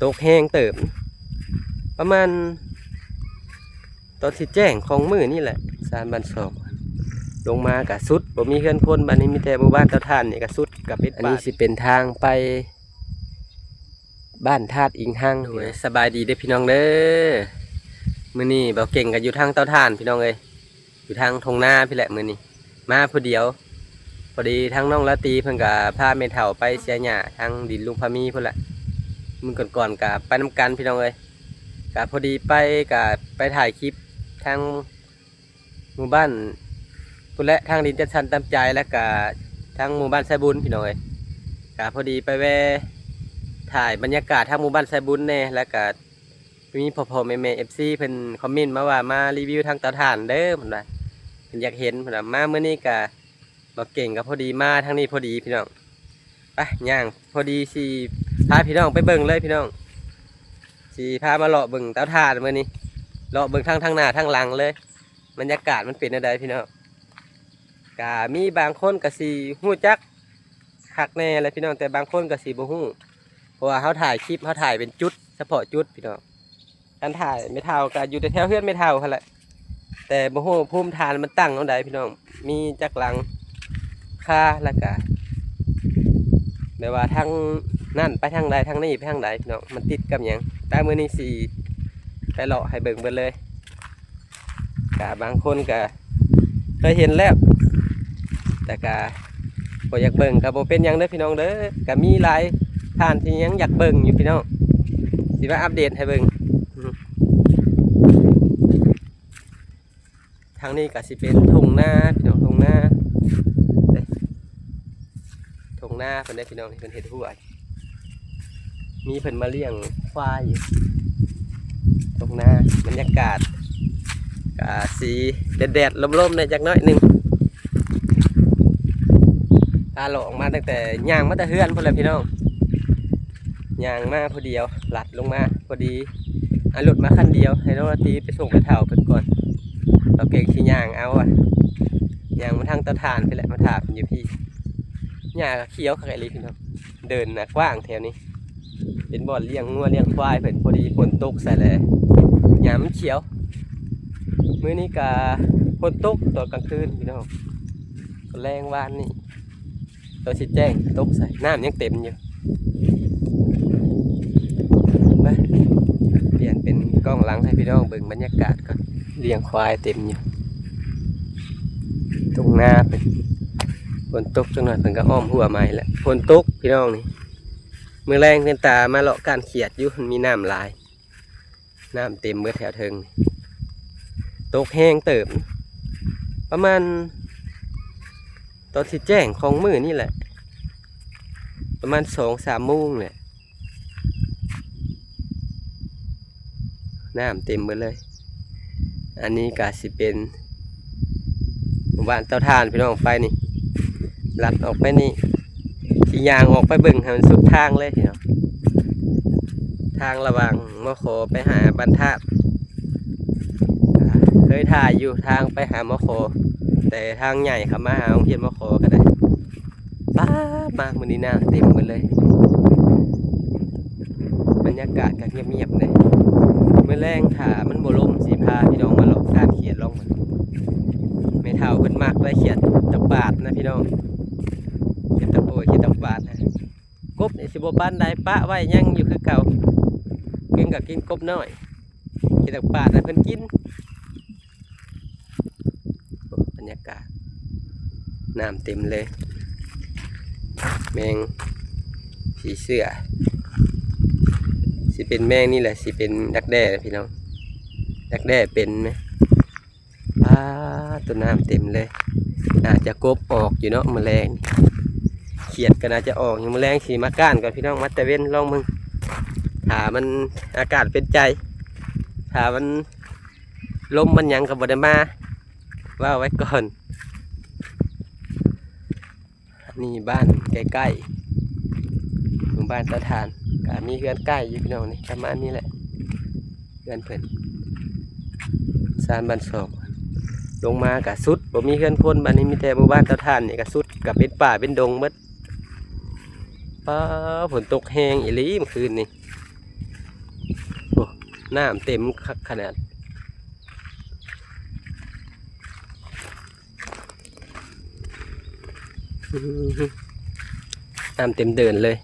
ຕົກແຮງເຕີບ ປະມານຕອນຊິແຈ້ງຂອງມື້ນີ້ແຫຼະ ສາມບ້ານສອງ ລົງມາກະສຸດ ບໍ່ມີເຮືອນຄົນ ບາດນີ້ມີແຕ່ໝູ່ບ້ານເຕົາຖ່ານນີ້ກະສຸດ ກະເປັນ ອັນນີ້ ປ່າ ຊິເປັນທາງໄປ ບ້ານທາດອິງຮັງ. ໂດຍ ສະບາຍດີເດີພີ່ນ້ອງເດີ ມື້ນີ້ບ່າວເກັ່ງກໍຢູ່ທາງເຕົາຖ່ານພີ່ນ້ອງເອີຍ ຢູ່ທາງທົ່ງນາພີ້ແຫຼະມື້ນີ້ ມາຜູ້ດຽວ. ພໍດີທາງນ້ອງລາຕີເພິ່ນກໍພາແມ່ເຖົ້າໄປເສຍຫຍ້າທາງດິນລຸງພາມີພຸ້ນແຫຼະ ມື້ກ່ອນໆກໍໄປນຳກັນພີ່ນ້ອງເອີຍ. ກໍພໍດີໄປ ກໍໄປຖ່າຍຄລິບທາງ ໝູ່ບ້ານພຸ້ນແຫຼະ ທາງດິນຈັດສັນຕາມໃຈ ແລ້ວກະທາງໝູ່ບ້ານໄຊບຸນພີ່ນ້ອງເອີຍ. ກະພໍດີໄປແວ່ຖ່າຍບັນຍາກາດທາງໝູ່ບ້ານໄຊບຸນແດ່ ແລ້ວກະມີພໍ່ໆແມ່ໆ ເອັຟຊີ ເພິ່ນຄອມເມັນມາວ່າມາຣີວິວທາງເຕົາຖ່ານເດີ ເພິ່ນວ່າ ເພິ່ນຢາກເຫັນ ເພິ່ນວ່າ. ມາມື້ນີ້ກະ ບ່າວເກັ່ງກໍພໍດີມາທາງນີ້ພໍດີພີ່ນ້ອງ ໄປ ຍ່າງ ພໍດີຊິພາພີ່ນ້ອງໄປເບິ່ງເລີຍພີ່ນ້ອງ ຊິພາມາເລາະເບິ່ງເຕົາຖ່ານມື້ນີ້ ເລາະເບິ່ງທັງທາງໜ້າທາງຫຼັງເລີຍ ບັນຍາກາດມັນເປັນແນວໃດພີ່ນ້ອງ. ກະມີບາງຄົນກະຊິຮູ້ຈັກຄັກແນ່ແຫຼະພີ່ນ້ອງ ແຕ່ບາງຄົນກະຊິບໍ່ຮູ້ ເພາະວ່າເຮົາຖ່າຍຄລິບ ເຮົາຖ່າຍເປັນຈຸດ ສະເພາະຈຸດພີ່ນ້ອງ. ຄັນຖ່າຍແມ່ເຖົ້າກໍຢູ່ແຖວໆເຮືອນແມ່ເຖົ້າຫັ້ນແຫຼະ ແຕ່ບໍ່ຮູ້ພູມຖານມັນຕັ້ງແນວໃດພີ່ນ້ອງ ມີຈັກຫຼັງຄາ ແລ້ວກະແບບວ່າທາງນັ້ນໄປທາງໃດ ທາງນີ້ໄປທາງໃດພີ່ນ້ອງ ມັນຕິດກັບຫຍັງ. ແຕ່ມື້ນີ້ຊິໄປເລາະໃຫ້ເບິ່ງເບິດເລີຍ ກະບາງຄົນກະເຄີຍເຫັນແລ້ວ ແຕ່ກະບໍ່ຢາກເບິ່ງກະບໍ່ເປັນຫຍັງເດີພີ່ນ້ອງເດີ ກະມີຫຼາຍທ່ານທີ່ຍັງຢາກເບິ່ງຢູ່ພີ່ນ້ອງ ຊິມາອັບເດດໃຫ້ເບິ່ງ. ທາງນີ້ກະຊິເປັນທົ່ງນາພີ່ນ້ອງ ທົ່ງນາເດ້ ທົ່ງນາເພິ່ນເດ້ພີ່ນ້ອງ ເພິ່ນເຮັດຮົ້ວ ມີເພິ່ນມາລ້ຽງຄວາຍຢູ່ທົ່ງນາ. ບັນຍາກາດກະຊິແດດໆລົມໆແດ່ຈັກໜ້ອຍໜຶ່ງ ພາເລາະອອກມາຕັ້ງແຕ່ ຍ່າງມາແຕ່ເຮືອນພຸ້ນແຫຼະພີ່ນ້ອງ ຍ່າງມາຜູ້ດຽວ ລັດລົງມາພໍດີ ເອົາລົດມາຄັນດຽວ ໃຫ້ນ້ອງລາຕີໄປສົ່ງແມ່ເຖົ້າເພິ່ນກ່ອນ. ບ່າວເກັ່ງຊິຍ່າງເອົາ ຍ່າງມາທາງເຕົາຖ່ານພີ້ແຫຼະ ມາຖ້າເພິ່ນຢູ່ພີ້. ຫຍ້າກໍຂຽວຄັກອີ່ຫຼີພີ່ນ້ອງ ເດີ່ນໜ້າກວ້າງແຖວນີ້ ເປັນບ່ອນລ້ຽງງົວລ້ຽງຄວາຍເພິ່ນ ພໍດີຝົນຕົກໃສ່ແຫຼະ ຫຍ້າມັນຂຽວ. ມື້ນີ້ກະຝົນຕົກຕອນກາງຄືນພີ່ນ້ອງ ຕອນແລງວານນີ້ ຕອນຊິແຈ້ງຕົກໃສ່ ນ້ຳຍັງເຕັມຢູ່. ໄປ ປ່ຽນເປັນກ້ອງຫຼັງໃຫ້ພີ່ນ້ອງເບິ່ງບັນຍາກາດກ່ອນ ລ້ຽງຄວາຍເຕັມຢູ່ທົ່ງນາເພິ່ນ. ຝົນຕົກຈັກໜ້ອຍເພິ່ນກໍອ້ອມຮົ້ວໃໝ່ແລ້ວ ຝົນຕົກພີ່ນ້ອງນີ້. ມື້ແລງເພິ່ນຕາມາເລາະກ້ານຂຽດຢູ່ ມັນມີນ້ຳຫຼາຍ ນ້ຳເຕັມເບິດແຖວເທິງ ຕົກແຮງເຕີບ ປະມານຕອນຊິແຈ້ງຂອງມື້ນີ້ແຫຼະ ປະມານສອງສາມໂມງແຫຼະ ນ້ຳເຕັມເບິດເລີຍ. ອັນນີ້ກະຊິເປັນ ໝູ່ບ້ານເຕົາຖ່ານພີ່ນ້ອງ ໄປນີ້ ລັດອອກໄປນີ້ ຊິຍ່າງອອກໄປເບິ່ງໃຫ້ມັນສຸດທາງເລີຍພີ່ນ້ອງ ທາງລະຫວ່າງ ມຂ ໄປຫາບ້ານທາດ. ເຄີຍຖ່າຍຢູ່ທາງໄປຫາ ມຂ ແຕ່ທາງໃຫຍ່ເຂົ້າມາຫາໂຮງຮຽນ ມຂ ກໍໄດ້. ປ້າ ມາມື້ນີ້ນ້ຳເຕັມເບິດເລີຍ ບັນຍາກາດກໍງຽບໆແດ່. ມື້ແລງຖ້າມັນບໍ່ລົມ ຊິພາພີ່ນ້ອງມາເລາະກ້ານຂຽດລອງເບິ່ງ. ແມ່ເຖົ້າເພິ່ນມັກໄດ້ຂຽດຕັກບາດນະພີ່ນ້ອງ ຂຽດຕັກໂອ້ຍ ຂຽດຕັກບາດນະ. ກົບນີ້ຊິບໍ່ປານໃດ ປະໄວ້ຍັງຢູ່ຄືເກົ່າ ກິນກໍກິນກົບນ້ອຍ ຂຽດຕັກບາດໃຫ້ເພິ່ນກິນ. ບັນຍາກາດ ນ້ຳເຕັມເລີຍ ແມງຜີເສືອ ຊິເປັນແມງນີ້ແຫຼະ ຊິເປັນດັກແດ້ແຫຼະພີ່ນ້ອງ ດັກແດ້ເປັນນະ. ປາດ ໂຕ ນ້ຳເຕັມເລີຍ ໜ້າຈະກົບອອກຢູ່ເນາະມື້ແລງ ຂຽດກໍໜ້າຈະອອກຢູ່. ມື້ແລງຊິມາກ້ານກ່ອນພີ່ນ້ອງ ມາແຕ່ເວັນລອງເບິ່ງ ຖ້າມັນ ອາກາດເປັນໃຈ ຖ້າມັນ ລົມມັນຫຍັງກໍບໍ່ໄດ້ມາ ເວົ້າໄວ້ກ່ອນ. ອັນນີ້ບ້ານໃກ້ໆ ໝູ່ບ້ານຕາທ່ານ ກໍມີເຮືອນໃກ້ຢູ່ພີ່ນ້ອງ ນີ້ປະມານນີ້ແຫຼະ ເຮືອນເພິ່ນ ຊານບ້ານສອງ ລົງມາກໍສຸດ ບໍ່ມີເຮືອນຄົນ ບາດນີ້ມີແຕ່ໝູ່ບ້ານຕາທ່ານນີ້ກໍສຸດ ກໍເປັນປ່າເປັນດົງເບິດ. ປ້າ ຝົນຕົກແຮງອີ່ຫຼີມື້ຄືນນີ້ ນ້ຳເຕັມຄັກຂະໜາດ. ນ້ຳເຕັມເດີ່ນເລີຍ.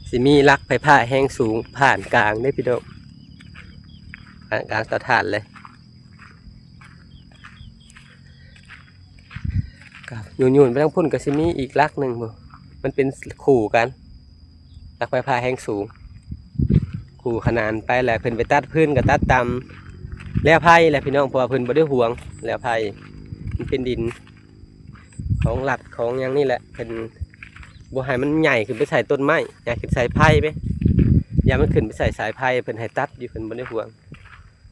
ຊິມີຫຼັກໄຟຟ້າແຮງສູງຜ່ານກາງເດ້ພີ່ນ້ອງ, ຜ່ານກາງເຕົາຖ່ານເລີຍ. ກະໂຍນໆໄປທາງພຸ້ນ ກະຊິມີອີກຫຼັກໜຶ່ງພຸ້ນ, ມັນເປັນຄູ່ກັນ. ຫຼັກໄຟຟ້າແຮງສູງ ຄູ່ຂະໜານໄປແຫຼະ. ເພິ່ນໄປຕັດຟືນກໍຕັດຕາມແລວໄຜ່ແຫຼະພີ່ນ້ອງ, ເພາະວ່າເພິ່ນບໍ່ໄດ້ຫວງແລວໄຜ່, ມັນເປັນດິນຂອງລັດຂອງຫຍັງນີ້ແຫຼະ. ເພິ່ນບໍ່ໃຫ້ມັນໃຫຍ່ຂຶ້ນໄປໃສ່ຕົ້ນໄມ້, ໃຫຍ່ຂຶ້ນໃສ່ໄຜ່ເດ້, ຢ້ານມັນຂຶ້ນໄປໃສ່ສາຍໄຟ. ເພິ່ນໃຫ້ຕັດຢູ່, ເພິ່ນບໍ່ໄດ້ຫວງ.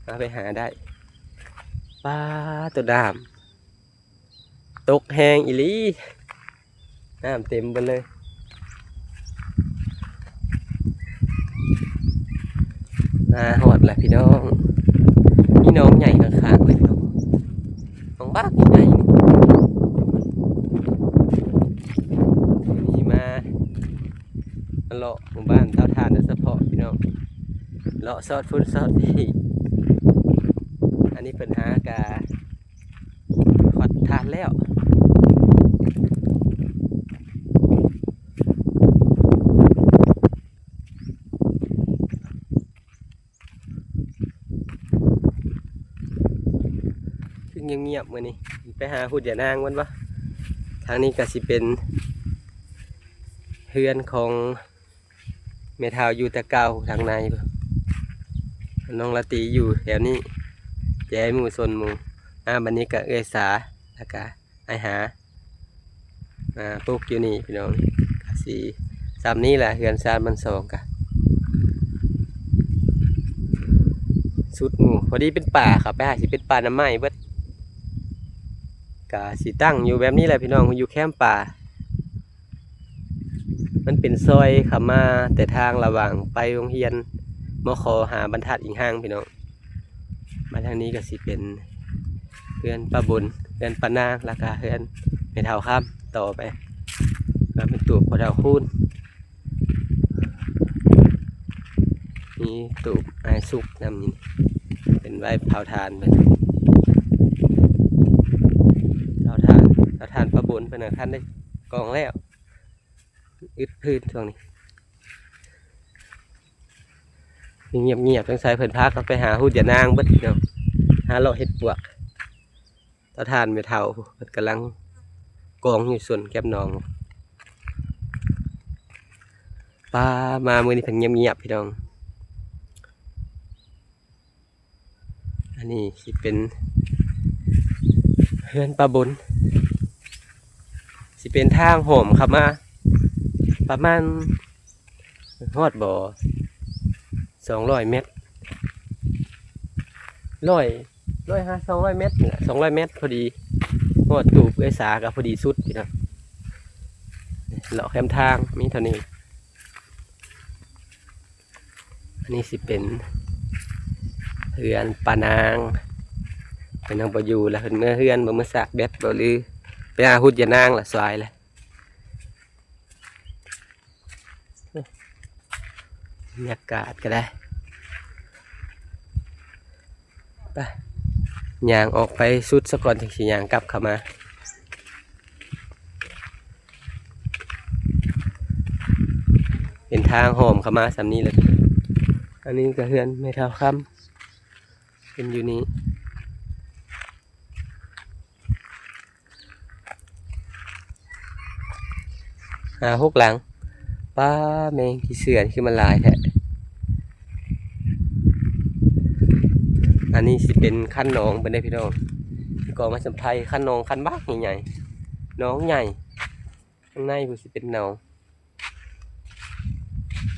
ເອົາໄປຫາໄດ້. ປາໂຕ ນ້ຳຕົກແຮງອີ່ຫຼີ. ນ້ຳເຕັມເບິດເລີຍ. ມາຮອດແລ້ວພີ່ນ້ອງ, ມີໜອງໃຫຍ່ຂ້າງໆເລີຍພີ່ນ້ອງ, ໜອງບັກໃຫຍ່ນີ້. ນີ້ມາ ມາເລາະໝູ່ບ້ານເຕົາຖ່ານໂດຍສະເພາະພີ່ນ້ອງ, ເລາະຊອດພຸ້ນຊອດພີ້. ອັນນີ້ເພິ່ນຫາກະ ຮອດທາດແລ້ວ. ຄືງຽບໆມື້ນີ້, ໄປຫາຫຸດຢານາງມັນບໍ່. ທາງນີ້ກະຊິເປັນເຮືອນຂອງ ແມ່ເຖົ້າຢູ່ແຕ່ເກົ່າທາງໃນ, ນ້ອງລາຕີຢູ່ແຖວນີ້, ແຈໝູ່ຊົນໝູ່. ອາ ບັດນີ້ກະເອື້ອຍສາ ແລ້ວກະອ້າຍຫາ ອາ ປູກຢູ່ນີ້ພີ່ນ້ອງ. ກະຊິຊ່ຳນີ້ແຫຼະ, ເຮືອນຊານບ້ານຊ່ອງກະສຸດໝູ່, ພໍດີເປັນປ່າ, ເຂົ້າໄປຫາຊິເປັນປ່າໜ້າໄມ້ເບິດ. ກະຊິຕັ້ງຢູ່ແບບນີ້ແຫຼະພີ່ນ້ອງ, ຢູ່ແຄມປ່າ. ມັນເປັນຊອຍເຂົ້າມາແຕ່ທາງລະຫວ່າງໄປໂຮງຮຽນ ມຂ ຫ້າບັນທັດອີກຫ່າງພີ່ນ້ອງ. ມາທາງນີ້ກໍຊິເປັນເຮືອນປ້າບຸນ, ເຮືອນປ້ານາງ, ແລ້ວກໍເຮືອນແມ່ເຖົ້າຄຳຕໍ່ໄປ, ກໍເປັນຕູບພໍ່ເຖົ້າຄູນ, ມີຕູບອ້າຍສຸກນຳນີ້, ເປັນໄວ້ເຜົາຖ່ານເພິ່ນ. ເຕົາຖ່ານ, ເຕົາຖ່ານປ້າບຸນເພິ່ນນະ ຄັນໄດ້ ກອງແລ້ວ ອຶດພື້ນຊ່ວງນີ້ ງຽບໆ. ສົງໄສເພິ່ນພາກັນໄປຫາຫຸດຢານາງເບິດເນາະ, ຫາເລາະເຮັດປວກ. ຕາທ່ານແມ່ເຖົ້າເພິ່ນກຳລັງກອງຢູ່ສວນແຄມໜອງ. ປາ ມາມື້ນີ້ເພິ່ນງຽບໆ ພີ່ນ້ອງ. ອັນນີ້ຊິເປັນເຮືອນປ້າບຸນ, ຊິເປັນທາງໂຮມເຂົ້າມາປະມານ ຮອດບໍ່ ສອງຮ້ອຍແມັດ, ຮ້ອຍ ຮ້ອຍຫາສອງຮ້ອຍແມັດນີ້ແຫຼະ, ສອງຮ້ອຍແມັດພໍດີ. ຮອດຕູບເອື້ອຍສາກໍພໍດີສຸດ ພີ່ນ້ອງ. ເລາະແຄມທາງມີເທົ່ານີ້. ອັນນີ້ຊິເປັນເຮືອນປ້ານາງ, ເພິ່ນຍັງບໍ່ຢູ່ລະ, ເພິ່ນເມືອເຮືອນ ບໍ່ເມືອສາກແບັດບໍ່ ຫຼືໄປຫາຫຸດຢານາງລະ ສວາຍລະ. ບັນຍາກາດກໍໄດ້. ໄປ ຍ່າງອອກໄປສຸດສາກ່ອນ ຈັ່ງຊິຍ່າງກັບເຂົ້າມາ. ເປັນທາງຫ້ອມເຂົ້າມາສ່ຳນີ້ແຫຼະ. ອັນນີ້ກໍເຮືອນແມ່ເຖົ້າຄຳ ເປັນຢູ່ນີ້. ຫ້າຫົກຫຼັງ. ປ້າ ແມງຂີ້ເສືອນີ້ຄືມັນຫຼາຍແທ້. ອັນນີ້ຊິເປັນຄັນໜອງເພິ່ນເດ້ ພີ່ນ້ອງ. ກໍມາສຳໄພຄັນໜອງ ຄັນບັກໃຫຍ່ໆ ໜອງໃຫຍ່. ຂ້າງໃນພຸ້ນຊິເປັນໜອງ.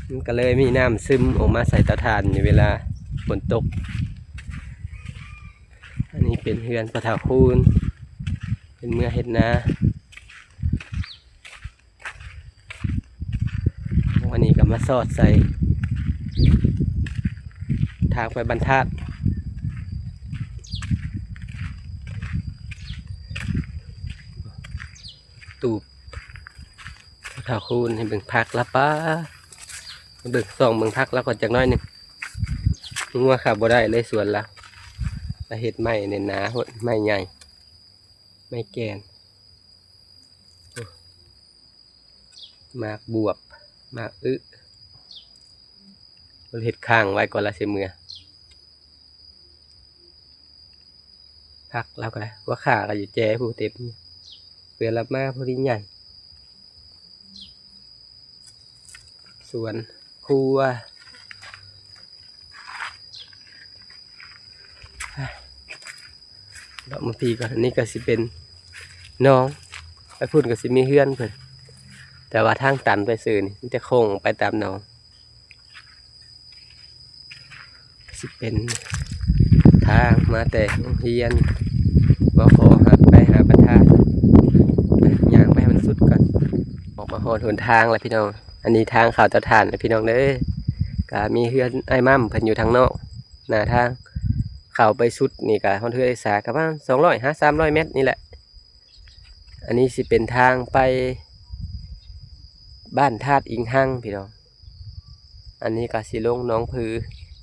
ມັນກໍເລີຍມີນ້ຳຊຶມອອກມາໃສ່ເຕົາຖ່ານໃນເວລາຝົນຕົກ. ອັນນີ້ເປັນເຮືອນພໍ່ເຖົ້າຄູນ ເພິ່ນເມືອເຮັດນາ. ອັນນີ້ກໍມາສອດໃສ່ທາງໄປບັນທາດ. ຕູບ ທ້າວຄູນໃຫ້ເບິ່ງຜັກລະປາ. ເບິ່ງ ສ່ອງເບິ່ງຜັກລາວກ່ອນຈັກໜ້ອຍໜຶ່ງ. ງົວເຂົ້າບໍ່ໄດ້ເລີຍສວນລາວ. ລາວເຮັດໄມ້ແໜ້ນໜາໂພດ, ໄມ້ໃຫຍ່ ໄມ້ແກ່ນ. ໂອ້ ໝາກບວບ ໝາກອຶ. ເຮັດຄ້າງໄວ້ກ່ອນລະຊິເມືອ. ຜັກລາວກໍໄດ້ ຫົວຂ່າກໍຢູ່ແຈຜູ້ເຕັມ. ເພື່ອລາວມາພໍດີໃຫຍ່. ສວນຄົວ. ເລາະມາພີ້ກ່ອນ. ອັນນີ້ກໍຊິເປັນໜອງ, ໄປພຸ້ນກໍຊິມີເຮືອນເພິ່ນ, ແຕ່ວ່າທາງຕັນໄປຊື່ນີ້ ມີແຕ່ໂຄ້ງໄປຕາມໜອງ. ຊິເປັນທາງມາແຕ່ໂຮງຮຽນ ມຄ ຫາ ໄປຫາບັນທາດ. ຍ່າງໄປໃຫ້ມັນສຸດກ່ອນ. ອອກມາຮອດຫົນທາງແລ້ວພີ່ນ້ອງ. ອັນນີ້ທາງເຂົ້າເຕົາຖ່ານນະພີ່ນ້ອງເດີ. ກະມີເຮືອນອ້າຍໝ່ຳເພິ່ນຢູ່ທາງນອກ ໜ້າທາງ. ເຂົ້າໄປສຸດນີ້ກະຮອດເຮືອນອ້າຍສາ ກະປະມານສອງຮ້ອຍຫາສາມຮ້ອຍແມັດນີ້ແຫຼະ. ອັນນີ້ຊິເປັນທາງໄປບ້ານທາດອິງຮັງພີ່ນ້ອງ. ອັນນີ້ກໍຊິລົງໜອງຜື.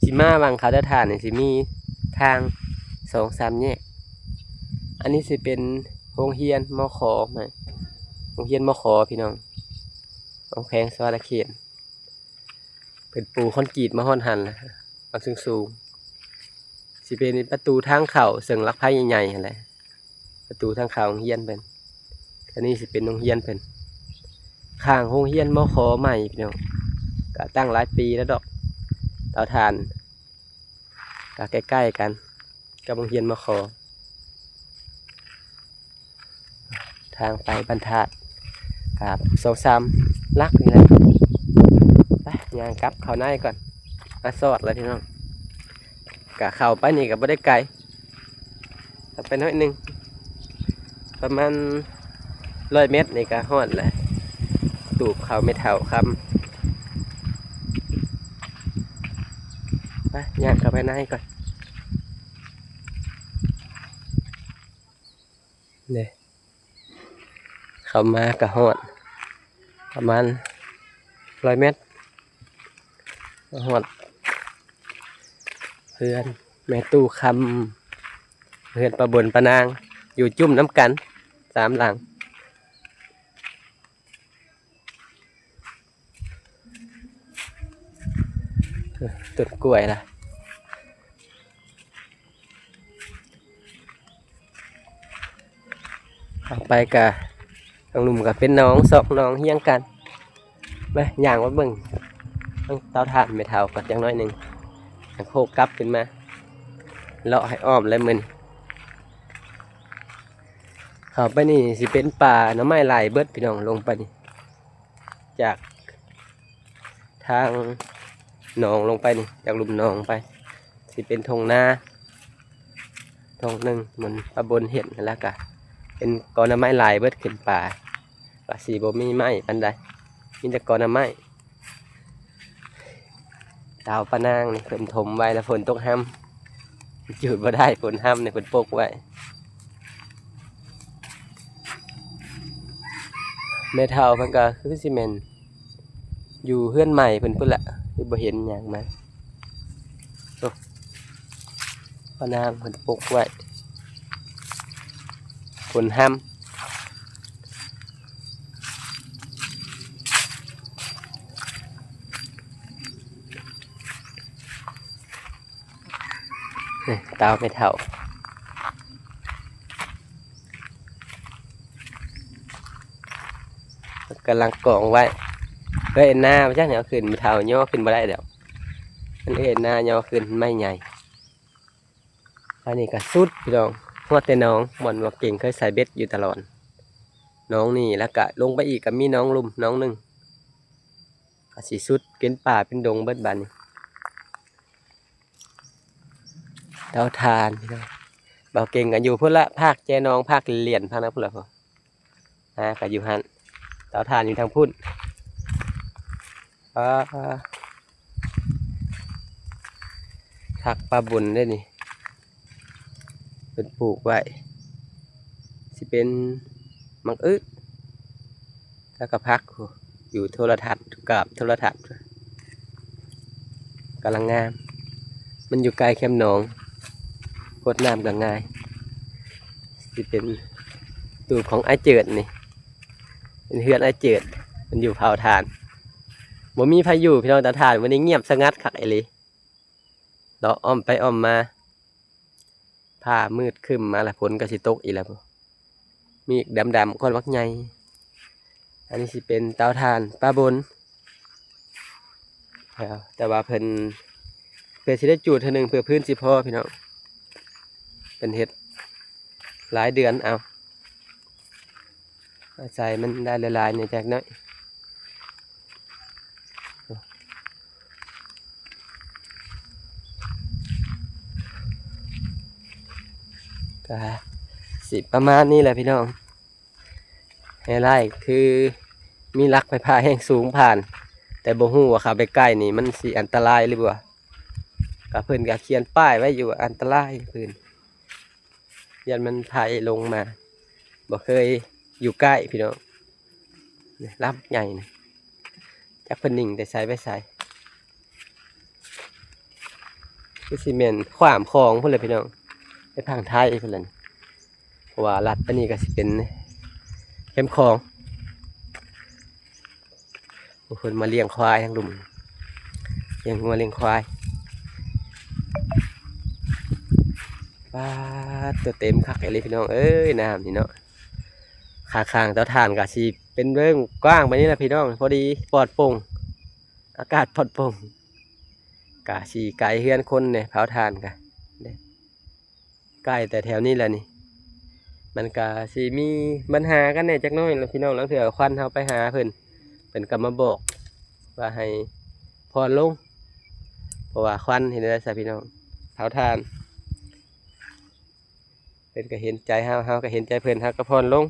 ຊິມາຫວ່າງເຂົ້າເຕົາຖ່ານນີ້ ຊິມີທາງສອງສາມແຍກ. ອັນນີ້ຊິເປັນໂຮງຮຽນ ມຂ ໂຮງຮຽນ ມຂ ພີ່ນ້ອງ ຂອງແຂວງສະຫວັນນະເຂດ. ເພິ່ນປູຄອນກຣີດມາຮອດຫັ້ນລະ ເອົາສູງໆ. ຊິເປັນປະຕູທາງເຂົ້າເຊິ່ງຫຼັກໄພໃຫຍ່ໆຫັ້ນແຫຼະ. ປະຕູທາງເຂົ້າໂຮງຮຽນເພິ່ນ. ອັນນີ້ຊິເປັນໂຮງຮຽນເພິ່ນ. ຂ້າງໂຮງຮຽນ ມຂ ໃໝ່ພີ່ນ້ອງ. ກະຕັ້ງຫຼາຍປີແລ້ວດອກ. ເຕົາຖ່ານກະໃກ້ໆກັນກັບໂຮງຮຽນ ມຂ. ທາງໄປບ້ານທາດ ກະສອງສາມຫຼັກນີ້ແຫຼະ. ໄປ ຍ່າງກັບເຂົ້າໃນກ່ອນ. ມາຊອດແລ້ວພີ່ນ້ອງ. ກະເຂົ້າໄປນີ້ກະບໍ່ໄດ້ໄກ. ເຂົ້າໄປໜ້ອຍໜຶ່ງ ປະມານຮ້ອຍແມັດນີ້ກະຮອດແລ້ວ. ຕູບເຂົ້າແມ່ເຖົ້າຄຳ. ໄປ ຍ່າງເຂົ້າໄປໃນກ່ອນ. ນີ້ ເຂົ້າມາກະຮອດ ປະມານຮ້ອຍແມັດ ກະຮອດເຮືອນແມ່ຕູ້ຄຳ, ເຮືອນປ້າບົນປ້ານາງ ຢູ່ຈຸ້ມນຳກັນສາມຫຼັງ. ຕົ້ນກ້ວຍລະ. ເຂົ້າໄປກະ ທາງລຸ່ມກະເປັນໜອງ ຊອກໜອງຮຽງກັນ. ມາ ຍ່າງມາເບິ່ງທາງເຕົາຖ່ານແມ່ເຖົ້າກ່ອນຈັກໜ້ອຍໜຶ່ງ ຈັ່ງໂຄກັບຂຶ້ນມາ. ເລາະໃຫ້ອ້ອມແລ້ວມື້ນີ້. ເຂົ້າໄປນີ້ຊິເປັນປ່າໜໍ່ໄມ້ຫຼາຍເບິດພີ່ນ້ອງ. ລົງໄປນີ້ ຈາກທາງໜອງລົງໄປນີ້ ຈາກລຸ່ມໜອງໄປ ຊິເປັນທົ່ງນາທົ່ງໜຶ່ງ ມັນປະບົນເຫັນ ແລ້ວກະເປັນກໍໜໍ່ໄມ້ຫຼາຍເບິດ. ຂຶ້ນປ່າກະຊິບໍ່ມີໄມ້ປານໃດ ມີແຕ່ກໍໜໍ່ໄມ້. ເຕົາປ້ານາງນີ້ເພິ່ນຖົມໄວ້ ແລ້ວຝົນຕົກຮຳ ຈູດບໍ່ໄດ້. ຝົນຮຳນີ້ເພິ່ນປົກໄວ້. ແມ່ເຖົ້າເພິ່ນກະຄືຊິແມ່ນຢູ່ເຮືອນໃໝ່ເພິ່ນພຸ້ນລະ ຄືບໍ່ເຫັນຫຍັງມາ. ໂອ້ ປ້ານາງເພິ່ນປົກໄວ້ ຝົນຮຳ. ນີ້ ເຕົາແມ່ເຖົ້າ ກຳລັງກອງໄວ້. ເອີຍ ໜ້າ ບໍ່ຈັກແນວຂຶ້ນ ແມ່ເຖົ້າຍໍຂຶ້ນບໍ່ໄດ້ດອກ. ມັນເອີຍ ໜ້າ ຍໍຂຶ້ນ ໄມ້ໃຫຍ່. ອັນນີ້ກະສຸດພີ່ນ້ອງ ຮອດແຕ່ໜອງ ບ່ອນວ່າເກັ່ງເຄີຍໃສ່ເບັດຢູ່ຕະຫຼອດ. ໜອງນີ້ ແລ້ວກະລົງໄປອີກກະມີໜອງລຸ່ມໜອງໜຶ່ງ. ກະຊິສຸດເປັນປ່າເປັນດົງເບິດບາດນີ້. ເຕົາຖ່ານພີ່ນ້ອງ ບ່າວເກັ່ງກະຢູ່ພຸ້ນລະ ພາກແຈໜອງ ພາກຫຼຽນ ພາກນັ້ນພຸ້ນລະ. ອ່າ ກະຢູ່ຫັ້ນ ເຕົາຖ່ານຢູ່ທາງພຸ້ນ. ອ່າ ຜັກປ້າບຸນເດ້ນີ້ ເພິ່ນປູກໄວ້ ຊິເປັນໝາກອຶ ແລ້ວກະຜັກ ຢູ່ໂທລະທັດ ກາບໂທລະທັດ. ກຳລັງງາມ. ມັນຢູ່ໃກ້ແຄມໜອງ ຫົດນ້ຳກໍງ່າຍ. ຊິເປັນຕູບຂອງອ້າຍເຈີດນີ້ ເປັນເຮືອນອ້າຍເຈີດ ເພິ່ນຢູ່ເຜົາຖ່ານ. ບໍ່ມີໃຜຢູ່ພີ່ນ້ອງ ເຕົາຖ່ານມື້ນີ້ງຽບສະຫງັດຄັກອີ່ຫຼີ. ເລາະອ້ອມໄປອ້ອມມາ ຟ້າມືດຄຶ້ມມາລະ ຝົນກໍຊິຕົກອີກແລ້ວ. ມີດຳໆ ກ້ອນບັກໃຫຍ່. ອັນນີ້ຊິເປັນເຕົາຖ່ານປ່າບົນ ແຕ່ວ່າເພິ່ນ ເພື່ອຊິໄດ້ຈູດເທື່ອໜຶ່ງ ເພື່ອພື້ນຊິພໍພີ່ນ້ອງ. ເພິ່ນເຮັດຫຼາຍເດືອນເອົາ ອາໄສມັນໄດ້ຫຼາຍໆ ແດ່ຈັກໜ້ອຍ. ກະຊິປະມານນີ້ແຫຼະພີ່ນ້ອງ. ໄຮໄລຄືມີຫຼັກໄຟຟ້າແຮງສູງຜ່ານ ແຕ່ບໍ່ຮູ້ວ່າເຂົ້າໄປໃກ້ນີ້ມັນຊິອັນຕະລາຍຫຼືບໍ່. ກະເພິ່ນກະຂຽນປ້າຍໄວ້ຢູ່ວ່າອັນຕະລາຍເພິ່ນ ຢ້ານມັນໄຖລົງມາ. ບໍ່ເຄີຍຢູ່ໃກ້ພີ່ນ້ອງ. ນີ້ລຳໃຫຍ່ນະ ຈັກເພິ່ນນິ່ງແຕ່ໃສໄປໃສ. ຄືຊິແມ່ນຂ້າມຂອງພຸ້ນແຫຼະພີ່ນ້ອງ ໄປຝັ່ງໄທພຸ້ນແຫຼະ. ເພາະວ່າລັດໄປນີ້ກໍຊິເປັນແຄມຂອງ. ໂອ້ ເພິ່ນມາລ້ຽງຄວາຍທາງລຸ່ມ ລ້ຽງງົວລ້ຽງຄວາຍ. ປາດ ຕົວເຕັມຄັກອີ່ຫຼີພີ່ນ້ອງເອີຍ ນ້ຳນີ້ເນາະ. ຂ້າງໆ ເຕົາຖ່ານກໍຊິເປັນເລື່ອງກວ້າງປານນີ້ລະພີ່ນ້ອງ ພໍດີປອດໂປ່ງ ອາກາດປອດໂປ່ງ. ກະຊິໄກເຮືອນຄົນແດ່ ເຜົາຖ່ານກະເດ້ ໃກ້ແຕ່ແຖວນີ້ແຫຼະນີ້. ມັນກະຊິມີບັນຫາກັນແດ່ຈັກໜ້ອຍລະພີ່ນ້ອງ. ລາງເທື່ອຄວັນເຮົາໄປຫາເພິ່ນ ເພິ່ນກໍມາບອກວ່າໃຫ້ຜ່ອນລົງ ເພາະວ່າຄວັນເຮັດແນວໃດຊະພີ່ນ້ອງ ເຜົາຖ່ານ. ເພິ່ນກໍເຫັນໃຈເຮົາ ເຮົາກໍເຫັນໃຈເພິ່ນ ເຮົາກໍຜ່ອນລົງ.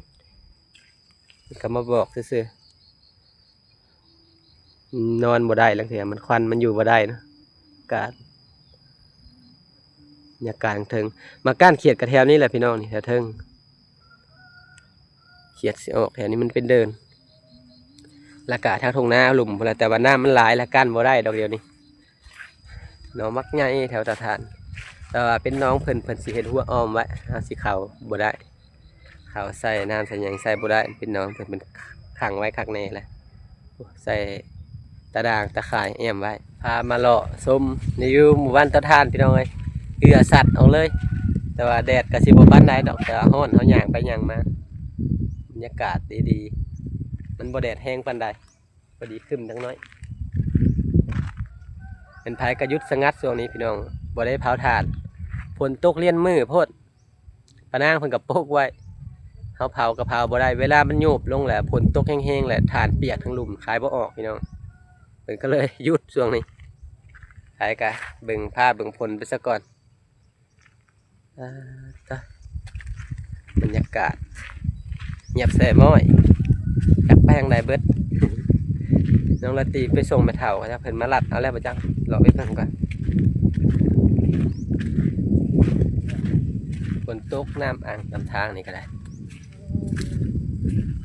ເພິ່ນກໍມາບອກຊື່ໆ ນອນບໍ່ໄດ້ ລາງເທື່ອມັນຄວັນມັນຢູ່ບໍ່ໄດ້ເນາະ. ກະບັນຍາກາດເທິງ ມາກ້ານຂຽດກະແຖວນີ້ແຫຼະພີ່ນ້ອງນີ້ ແຖວເທິງ ຂຽດຊິອອກແຖວນີ້ ມັນເປັນເດີ່ນ ລະກະທາງທົ່ງນາລຸ່ມພຸ້ນລະ ແຕ່ວ່ານ້ຳມັນຫຼາຍລະ ກັ້ນບໍ່ໄດ້ດອກດຽວນີ້. ໜອງບັກໃຫຍ່ແຖວຕາທ່ານ ແຕ່ວ່າເປັນໜອງເພິ່ນ ເພິ່ນຊິເຮັດຮົ້ວອ້ອມໄວ້ ເຮົາຊິເຂົ້າບໍ່ໄດ້ ເຂົ້າໃສ່ນ້ຳໃສ່ຫຍັງໃສ່ບໍ່ໄດ້ ເປັນໜອງເພິ່ນ ເພິ່ນຂັງໄວ້ຄັກແນ່ແຫຼະ ໃສ່ຕາດ່າງຕາຂ່າຍແອ້ມໄວ້. ພາມາເລາະຊົມໃນຢູ່ໝູ່ບ້ານຕາທ່ານພີ່ນ້ອງເອີຍ ເຫື່ອສັດອອກເລີຍ ແຕ່ວ່າແດດກໍຊິບໍ່ປານໃດດອກ ແຕ່ວ່າຮ້ອນ ເຮົາຍ່າງໄປຍ່າງມາ ບັນຍາກາດດີໆ ມັນບໍ່ແດດແຮງປານໃດ. ພໍດີຄຶ້ມຈັກໜ້ອຍ ເປັນໄຟກະຢຸດສະຫງັດຊ່ວງນີ້ພີ່ນ້ອງ ບໍ່ໄດ້ເຜົາຖ່ານ ຝົນຕົກລຽນມື້ໂພດ ປະນາງເພິ່ນກະປົກໄວ້ ເຮົາເຜົາກະເຜົາບໍ່ໄດ້ ເວລາມັນໂຍບລົງແລ້ວ ຝົນຕົກແຮງໆ ແລ້ວ ຖ່ານປຽກທັງລຸ່ມ ຂາຍບໍ່ອອກພີ່ນ້ອງ ເພິ່ນກະເລີຍຢຸດຊ່ວງນີ້ ໃຜກະເບິ່ງຟ້າເບິ່ງຝົນໄປສາກ່ອນ. ອາ ຕະ ບັນຍາກາດງຽບແຊມ້ອຍ ຈັກໄປທາງໃດເບິດ. ນ້ອງລາຕີໄປສົ່ງແມ່ເຖົ້າ ເພິ່ນມາລັດເອົາແລ້ວບໍ່ຈັກ ເລາະໄປເບິ່ງກ່ອນ. ຝົນຕົກ ນ້ຳອັ່ງນຳທາງນີ້ກໍໄດ້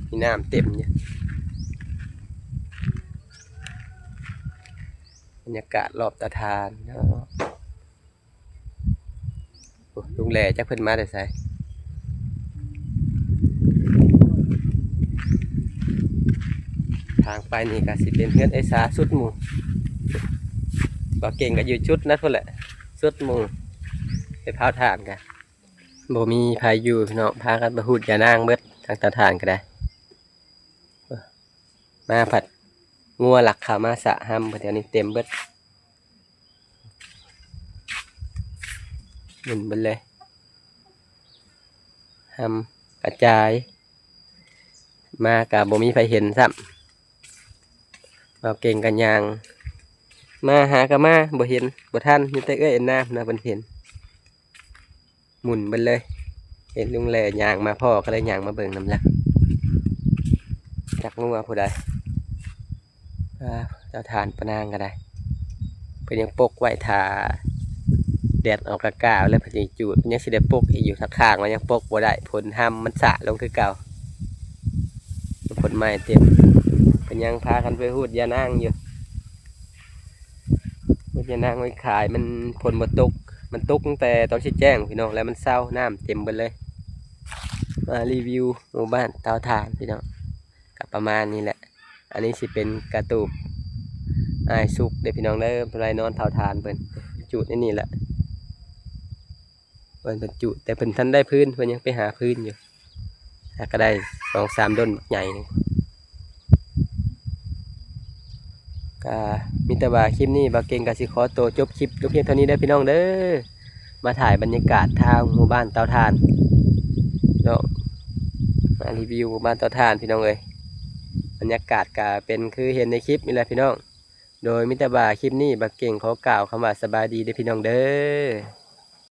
ມີນ້ຳເຕັມຢູ່ ບັນຍາກາດລອບຕາທ່ານເນາະ. ໂອ້ ລຸງແຫຼ ຈັກເພິ່ນມາແຕ່ໃສ. ທາງໄປນີ້ກະຊິເປັນເຮືອນເອື້ອຍສາສຸດໝູ່ ບໍ່ເກັ່ງກະຢູ່ຈຸດນັ້ນພຸ້ນແຫຼະ ສຸດໝູ່ ໄປເຜົາຖ່ານກະບໍ່ມີໃຜຢູ່ພີ່ນ້ອງ ພາກັນໄປຫູດຢານາງເບິດ ທາງຕາທ່ານກະໄດ້. ມາພັດງົວລັກເຂົ້າມາສະຮຳ ແຖວນີ້ເຕັມເບິດ ໝຸ່ນເບິດເລີຍ ຮຳກະຈາຍ ມາກະບໍ່ມີໃຜເຫັນຊ້ຳ ເບົາເກັ່ງກະຍ່າງມາຫາກະມາ ບໍ່ເຫັນບໍ່ທັນ ມີແຕ່ເອື້ອຍອັນນານະເພິ່ນເຫັນ. ໝຸ່ນເບິດເລີຍ ເຫັນລຸງແຫຼຍ່າງມາພໍ້ ກໍເລີຍຍ່າງມາເບິ່ງນຳລະ ຈັກງົວຜູ້ໃດ. ອາ ເຕົາຖ່ານປານາງກໍໄດ້ ເພິ່ນຍັງປົກໄວ້ຖ້າແດດອອກກ້າໆ ແລ້ວເພິ່ນຈຶ່ງຈູດ ຍັງຊິໄດ້ປົກອີກຢູ່ ຖ້າຄ້າງໄວ້ຍັງປົກບໍ່ໄດ້ ຝົນຮຳມັນສະລົງຄືເກົ່າ ຝົນໃໝ່ເຕັມ ເພິ່ນຍັງພາກັນໄປຫູດຢານາງຢູ່. ມື້ ຍານາງໄວ້ຂາຍ ມັນ ຝົນບໍ່ຕົກ ມັນຕົກຕັ້ງແຕ່ຕອນຊິແຈ້ງພີ່ນ້ອງ ແລ້ວມັນເຊົາ ນ້ຳເຕັມເບິດເລີຍ. ມາຣີວິວໝູ່ບ້ານເຕົາຖ່ານພີ່ນ້ອງ ກະປະມານນີ້ແຫຼະ. ອັນນີ້ຊິເປັນກະຕູບອ້າຍສຸກເດີພີ່ນ້ອງເດີ ເພິ່ນໄວ້ນອນເຕົາຖ່ານເພິ່ນ ຈຸດໃນນີ້ແຫຼະ. ເພິ່ນ ເພິ່ນຈຸ ແຕ່ເພິ່ນທັນໄດ້ຟືນ ເພິ່ນຍັງໄປຫາຟືນຢູ່ ຫາກະໄດ້ສອງສາມດົນບັກໃຫຍ່ໜຶ່ງ. ກະມີແຕ່ວ່າຄລິບນີ້ບ່າວເກັ່ງກະຊິຂໍໂຕຈົບຄລິບຢູ່ພຽງເທົ່ານີ້ເດີພີ່ນ້ອງເດີ. ມາຖ່າຍບັນຍາກາດທາງໝູ່ບ້ານເຕົາຖ່ານເນາະ ມາຣີວິວໝູ່ບ້ານເຕົາຖ່ານພີ່ນ້ອງເອີຍ. ບັນຍາກາດກະເປັນຄືເຫັນໃນຄລິບນີ້ແຫຼະພີ່ນ້ອງ. ໂດຍມີແຕ່ວ່າຄລິບນີ້ບ່າວເກັ່ງຂໍກ່າວຄຳວ່າສະບາຍດີເດີພີ່ນ້ອງເດີ.